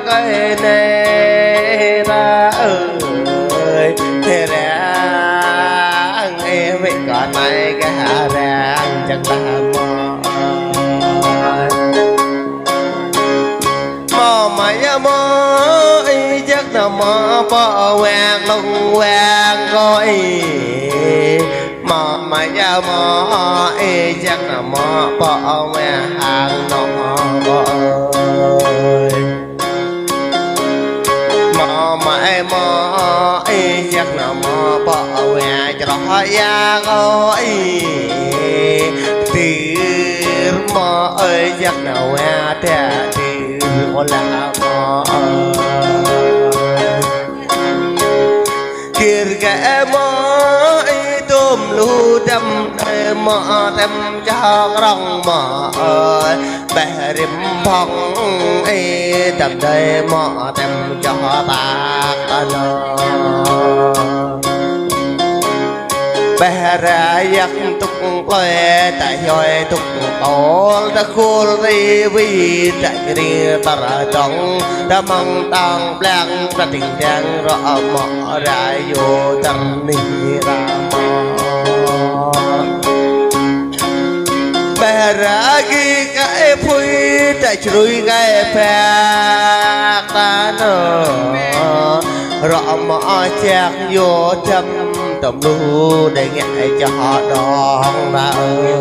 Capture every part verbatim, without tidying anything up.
Kơi nê ra ơi, rang ê wĭ kơ nai gah rang jăk lah mơ̆. Mơ̆ mă yă mơ̆ ih jăk nă mơ̆ pơ wang lông wang kơi. Mơ̆ mă yă mơ̆ ih jăk nă mơ̆ pơ wang hang nŏ kơi. Mơ̆ mă ih mơ̆ ih jăk nă mơ̆ pơ wang čroh yă kơi. Tĭr mơ̆ ih jăk nă wang tĕ tĭr ôh lah mơ̆. Kir kơ mơ̆ ih tôm lu dăm mơ̆ tăm čah krong mơ̆ ơi. Beh rim phŏng ih tăm đơi mơ̆ tăm čah tak tơnơ. Beh ra yăk tŭk klơi ta hiơi tŭk kôl ta khul ri wi ta kri tar dong ta măng tang blang ta ting dang rŏ mơ̆ ra yua tar ni ra mơ̆. Beh ra gi kơ ih phui ta črui kơ ih pek ta nơ. Rŏ mơ̆ ček yua dăm tơm lu đe ngă čah dong ra ơi.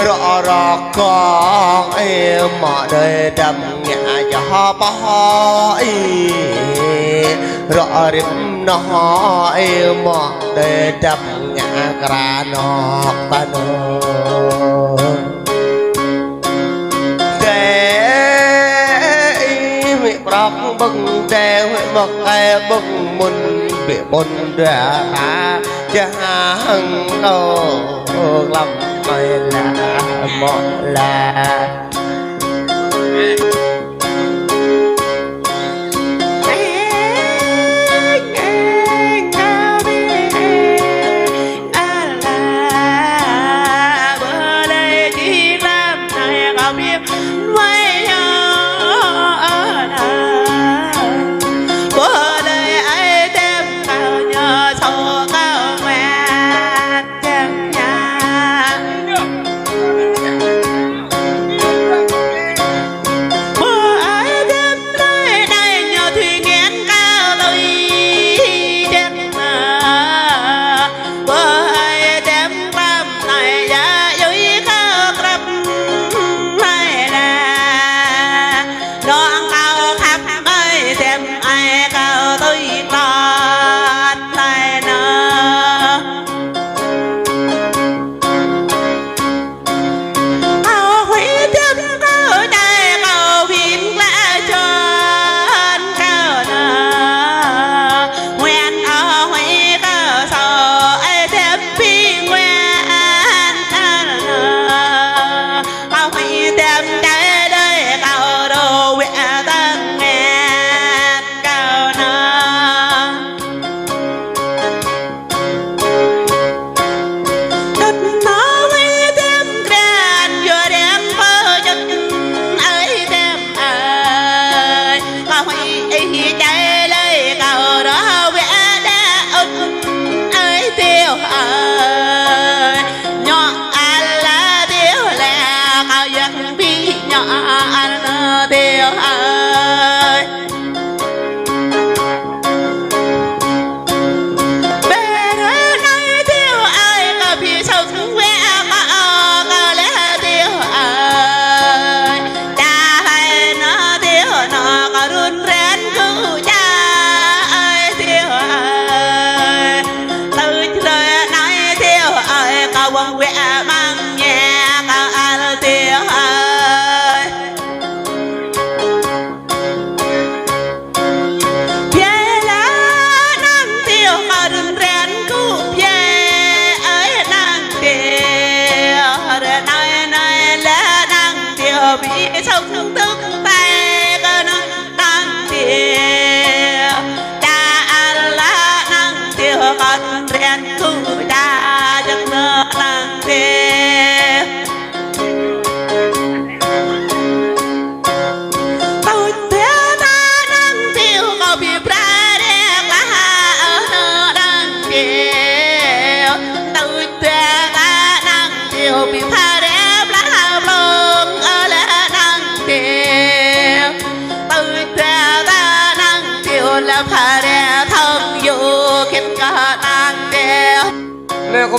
Rŏ rŏ kong ih mơ̆ đơi dăm ngă čah pơh ih. Rŏ rim noh ih mơ̆ đơi dăm ngă kra nok ta nơ. Tĕ ih mĭ prŏk bơ̆ng tĕ huĭ mơ̆ kơ bơ̆ng mŭn bĕ ƀôn dua ta čah hăng kơ glăm kơ la mơ̆ la.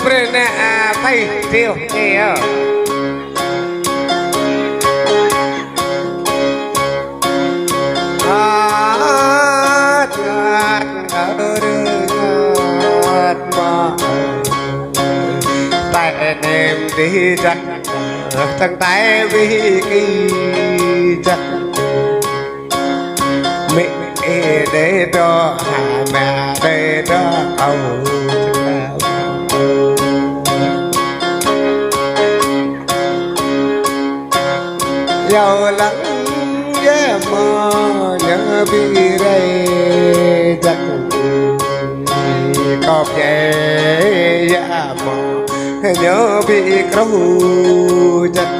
Brơi nĕ, a, tơi triu, ơ. Ơ, tơngan ơ rơngat mă. Tơngan nem dih jăk, tơngan tơngan wih ki jăk. Mĭ đe dŏ, ha mă đe dŏ, âu. Yua lăng yă mă, ñu ƀu rai jăk. Kơp yă mă, ñu ƀu kru jăk.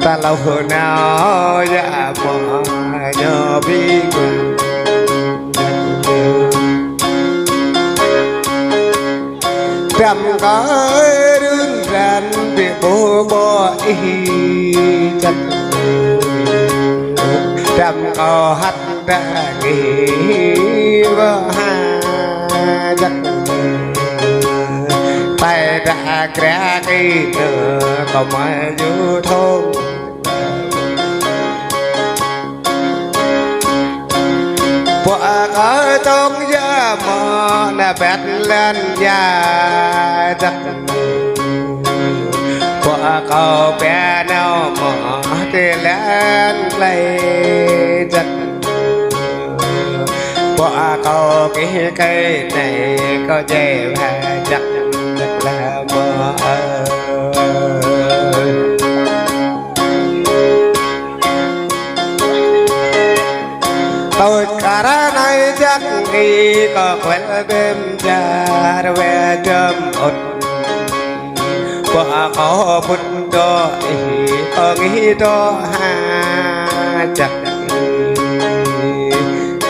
Tơlâo nao yă mă, ñu ƀu kru. Tăm kơ run ran ƀu ƀu ƀô̆ ih jăk. Tăm kơ hăt đa ngih wơ̆ ha jăk. Tơl đa kra kơ nơ kơ mă ñu thong. Pô kơ tong yă mă nă pet lan yă jăk. Pô kơ pia nao mă tê lan plei jăk. Pô kơ kih kơi nai kơ jai ha jăk jăk la mă ơ. Tơl kar anai jăk ngih kơ kual bem jar wơ̆ dăm ŭt. Pô kơ pŭt dŏ ih kơ ngih dŏ ha jăk.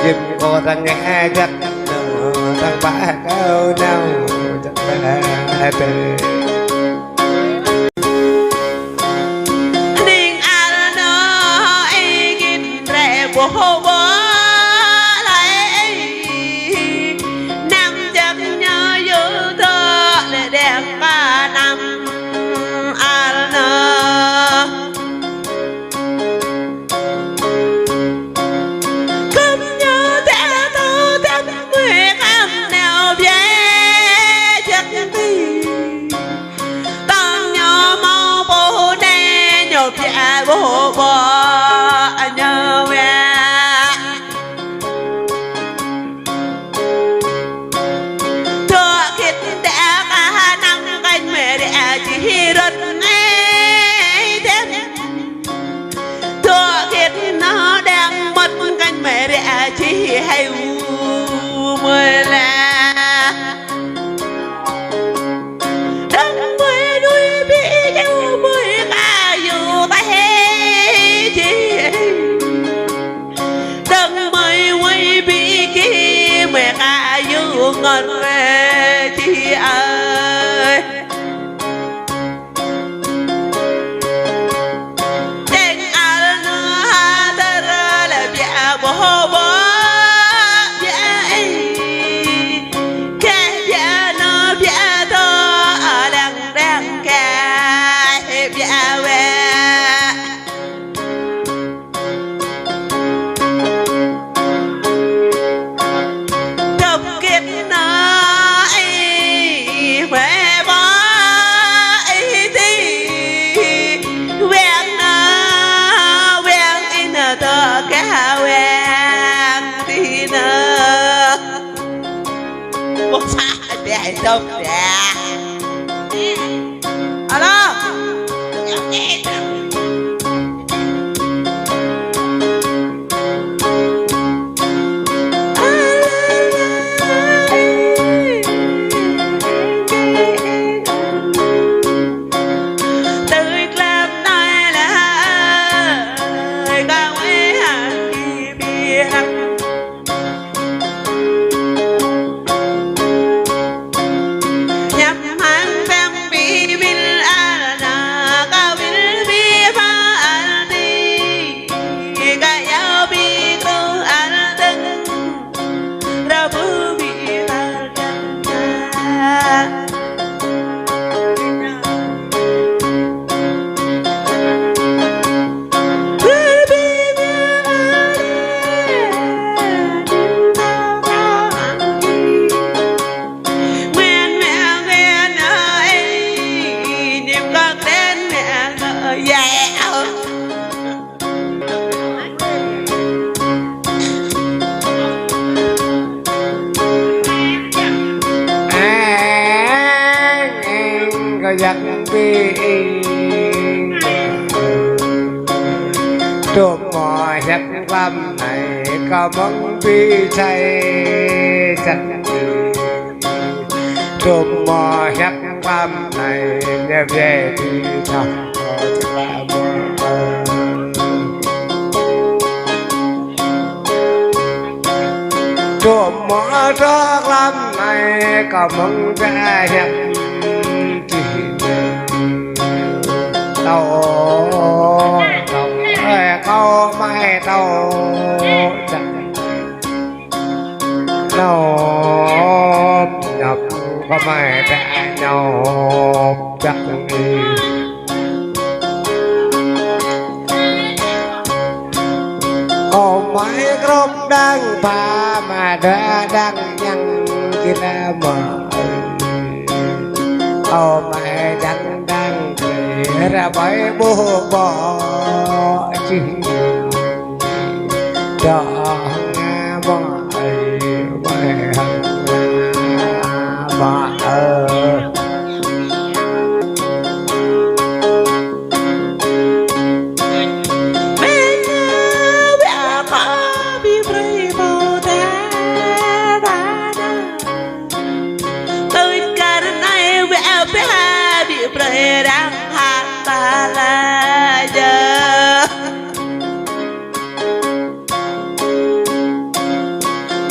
Yip kơ tơngan jăk nơ tơngan pă kơ nao jăk ha tê. Ning al nơ ih git rai ƀô̆ ƀô̆ lai. Năm jăk ñu yua dŏ lĕ đek kơ năm al nơ. Kơm ñu tĕ tơ tĕ mui kơm nao biă jăk ti. Tơl ñu mâo ƀô̆ nai ñu biă ƀô̆ ƀô̆ ñu wĕ. Dŏ kit đa kơ năm kơnh mĕ ri a či hi rơ̆t nai tĕ. Dŏ kit nao đang mơ̆t kơnh mĕ ri a či hi hai u mơi la. Đang mơi đuaĭ ƀiă yua mơi kơ yua ta he ƀing. Dôm mơ̆ hiăp klăm anai kơ mơ̆ng ƀing čai čăt. Dôm mơ̆ hiăp klăm anai ñu wai ƀing čăt. Dôm mơ̆ hiăp klăm anai kơ mơ̆ng ƀing hiăp Tâo, tâo, ơ, kâo mă tâo čăt. Nao, ñăp, kâo mă tâo ñăp čăt. Kâo mă krŏp đang pha mă đa đang ñăng kơ mă. Kâo mă čang đang kơ ră ƀai ƀôh ƀôh čih. Đa ngă mă ơi mă hăng mă ơi.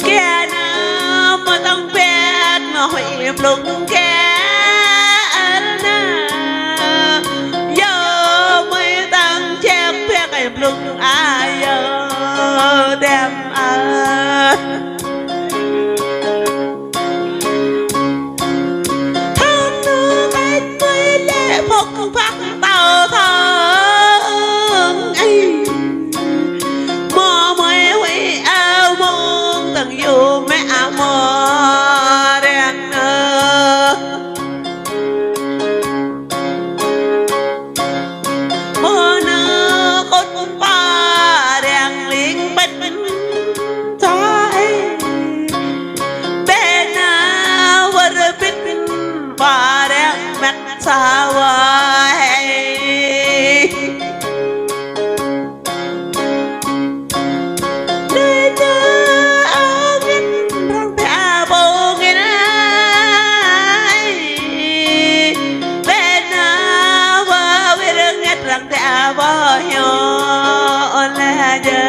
Kơ nao mơ̆ tŏng pĕk nao huĭ blung kơ ăl nao. Yua mơ̆ tŏng ček pĕk blung ayŏng dem ăl. Hăng nao ƀač mơi lĕ phŏk phak tâo thơ̆ng. Ih. Mơ̆ mơi huĭ ao mơ̆ng tơ̆ng yua mĕ ao mơ̆ reng nơ. Mơ̆ nơ khŭt pă reng ling pĕt. Sa ê. Bĕ nao wơr bĭt pă reng mĕt sa wa hê. Nơ nơ angin răng tĕ ƀô ngin ai. Bĕ nao wơr ngĕt răng tĕ ƀô hyo ôn la jơ.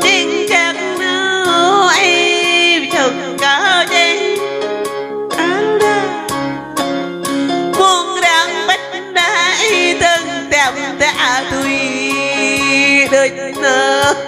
Ding dang nao ih chuk kơ ding. Ăl đa. Mơ̆ng răng pĕt đa ih tơ̆ng tĕm tĕ a tui đôč nơ.